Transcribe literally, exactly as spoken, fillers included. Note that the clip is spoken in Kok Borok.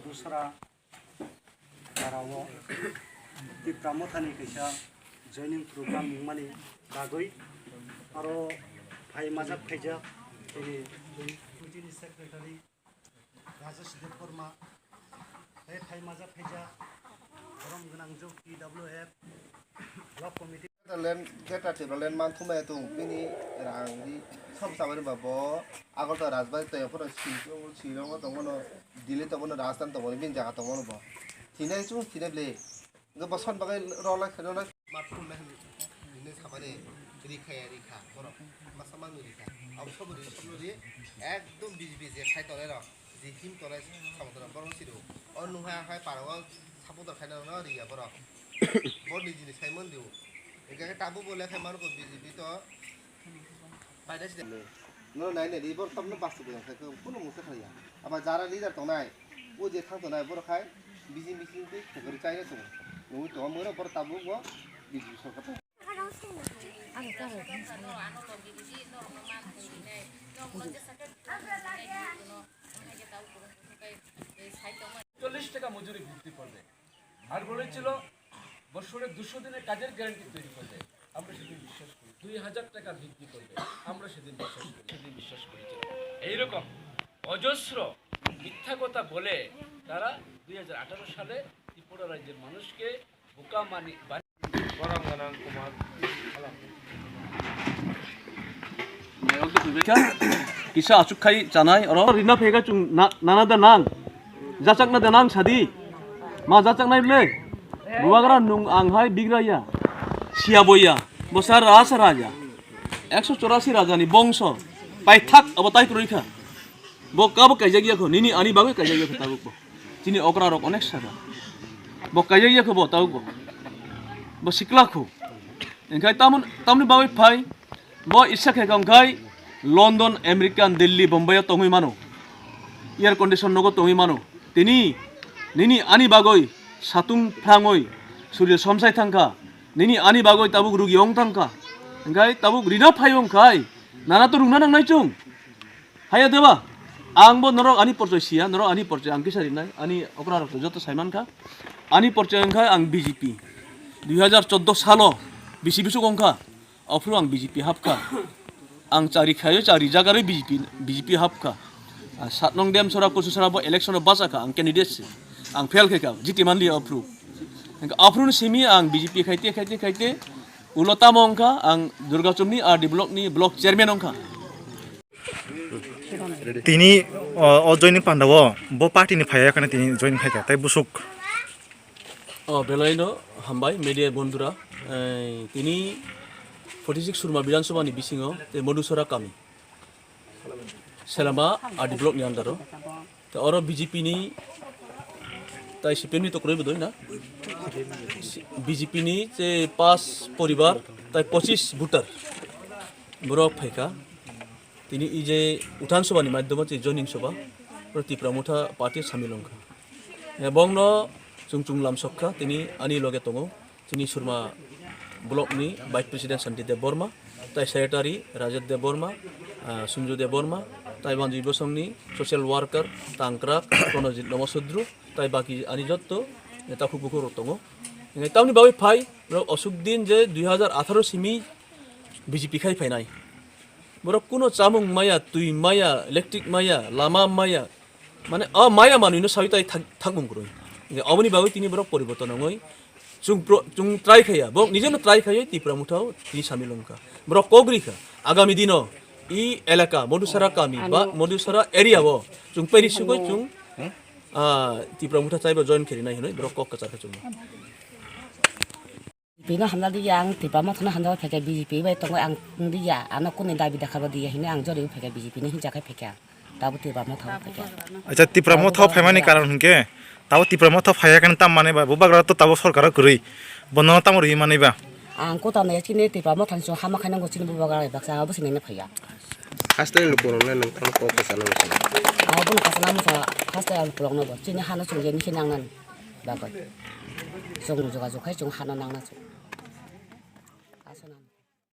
Dusra Darao Tipra Mothani kaisa joining program wngmani bagwi aro phai majak khaijak chini committee ni secretary Rajesh Debbarma, tei phai majak khaijak borom gwnang jok T W F block committee. Land, Greater Tipraland man thumai tung bini rang di sob sabai ba bo Agartala Rajbari tei phano Shillong, Shillong tongmano, Delhi tongmano, Rajasthan tongmano, bini jaga tongmano bo. Thinai chung thinai ble. Hwnkhe bo son bagwi rwlai khe rwlai. Mat thumnai hwnwi, hwnwi samani rikha ya rikha, borok masa manwi rikha. Abo sobo ri, sobo ri, ekdom B J P je khai tongnai rok, je him tongnai samung tongnai borok si rw. O nungha hai para o supporter khaina rokno ri ya borok. Bo nijini saimon rw. Hwnkhe tabuk bo lekhai mano ko B J P to. Paida sida. No nai nai, ibor tamno bastu ko sai ko kuno mungsa khaya. Aba jara leader tongnai. O je thang tongnai borok khai bisi bisi tei khogori chai tong. Nungwi tongo moro borok tabuk bo B J P sorkar. চল্লিশ টাকা মজুরি বৃদ্ধি করবে। আর বলেছিল, বছরে দুশো দিনের কাজের গ্যারান্টি তৈরি করবে। আমরা সেদিন বিশ্বাস করি। দুই হাজার টাকা বৃদ্ধি করবে। আমরা সেদিন বিশ্বাস করি। সেদিন বিশ্বাস করেছিল। এইরকম অজস্র মিথ্যা কথা বলে তারা দুই হাজার আঠারো সালে ত্রিপুরা রাজ্যের মানুষকে বোকা মানি, বানি- Kisa achuk khai chanai oro rina phega chung na, nana da nang. Jachak na da nang sadi. Ma jachak nai ble. Bubagra nung ang hai bigra ya. Sia boya. Bosa rasa raja. Ekso chorasi raja ni bongso. Pai thak abo tai kroi kha. Bo kabo kaijak ya kho. Nini ani bagwi kaijak ya kho tabuk bo. Chini okra rok onek saka. Bo kaijak ya kho bo tabuk bo. Bo sikla kho. Engkhai tamon, tamni bagwi phai, bo isa khe kha wngkhai London, American, Delhi, Bombay o tongwi mano. Air condition nogo tongwi mano. Tini, nini ani bagwi satung phrangwi surya somsai thangkha. Nini ani bagwi tabuk rugi ong thangkha. Engkhai tabuk rina phai wngkhai, nana to rungna nangnai chwng. Haya deba, ang bo norok ani porchoi siya, norok ani porchoi ang kisa rinai, ani okra rok joto saiman kha. Ani porchoi wngkha ang B J P. Dui hajar chordo salo bisi bisuk wngkha, ophru ang B J P hapkha. Ang chari khayo, chari jagarwi B J P, B J P hapkha. Ah, sat nong Demsora, Kususora bo election o bachakha, ang candidate se. Ang fail khaikha, jiti manliya ophru. Hingkha ophru ni simi ang B J P khaite, khaite, khaite, ulo tamo wngkha, ang Durgachumni R D block ni block chairman wngkha. Tini, o, o joining panda o bo party ni phaiya kana tini joining khaikha tei busuk. O, belaino hambai media bondhura, eh, tini forty six Surma Bidhan Sabha ni bisingo tei Madhusara kami, Selama R D block ni under o. Tei oro B J P ni tai C P M ni to kwrwi bo doi na? B J P ni tei paanch poribar tei pochis voter borok phaikha. Tini i je Uthan Sabha ni madhyamo tei joining sabha, oro Tipra Motha party samil wngkha. Eh, bongno chwng chwng lam sokha, tini ani loge tongo, chini Surma block ni Vice President Santi Debbarma, tai Secretary Rajat Debbarma, ah, Sunju Debbarma, tai Banjui Bosong ni social worker Tangkrak, Pranojit Nomasudru, tai baki ani jotto, eh, takhuk bukhuk rok tongo. Eh, tamni bagwi phai, borok osuk din je dui hajar atharo simi B J P khai phainai. Borok kuno chamung maya, twi maya, electric maya, lama maya. Mane, o maya manwino sawi tai thak-, thakmung kwrwi. Oboni bagwi tini borok poriborton wngwi chwng pro-, chwng try khaiya. Borok nijeno try khaiwi Tipra Mothao tini samil wngkha. Borok kok rikha. Agami dino i elaka, Madhusara kami ba Madhusara area o chwng peri sugwi chwng, ah, Tipra Motha chaibo join khairinai hinwi borok kok kwchar kha chwngno. Bini hamna liya ang Tipra Mothano hamjagwi phaikha B J P bai tongo ang liya ano kuni dabi dakha bo diya hini ang jori phaikha B J P ni hinjakhai phaikha tabo Tipra Mothao phaikha. Acha Tipra Mothao phaimani karon hinkhe tabo Tipra Mothao phaiya khe tam mani ba bubagra to tabo sorkaro kwrwi bono tamo rwi mani ba. Ang kota nai chini Tipra Mothani chwng hama khainango chini bubagra baksa abo sinina phaiya. Haste lukurokno nwng tamo kok kwchana muchung. Abo no kwchana muchung haste ang lukurokno bo chini hano chwng jeni khe nangnani bagwi. Chwng jogajog khai chwng hano nangna chwng.